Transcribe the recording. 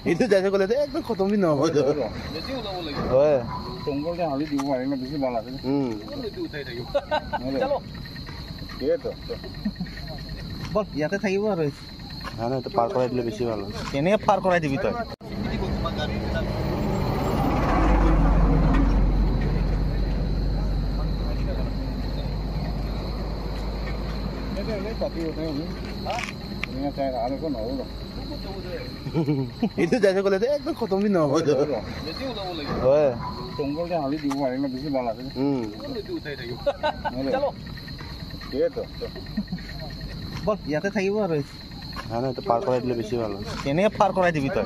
এইটো যাই গ'লে একদম খতমেই নহ'ব। হয়, বল ইয়াতে থাকিব আৰু। নাই নাই, পাৰ কৰাই দিলে বেছি ভাল। কেনেকৈ পাৰ কৰাই দিবি তই? এইটো যাই গ'লে একদম খতমেই নহ'ব। হয়, বল ইয়াতে থাকিব আৰু। নাই নাই, পাৰ কৰাই দিলে বেছি ভাল। কেনেকৈ পাৰ কৰাই দিবি তই?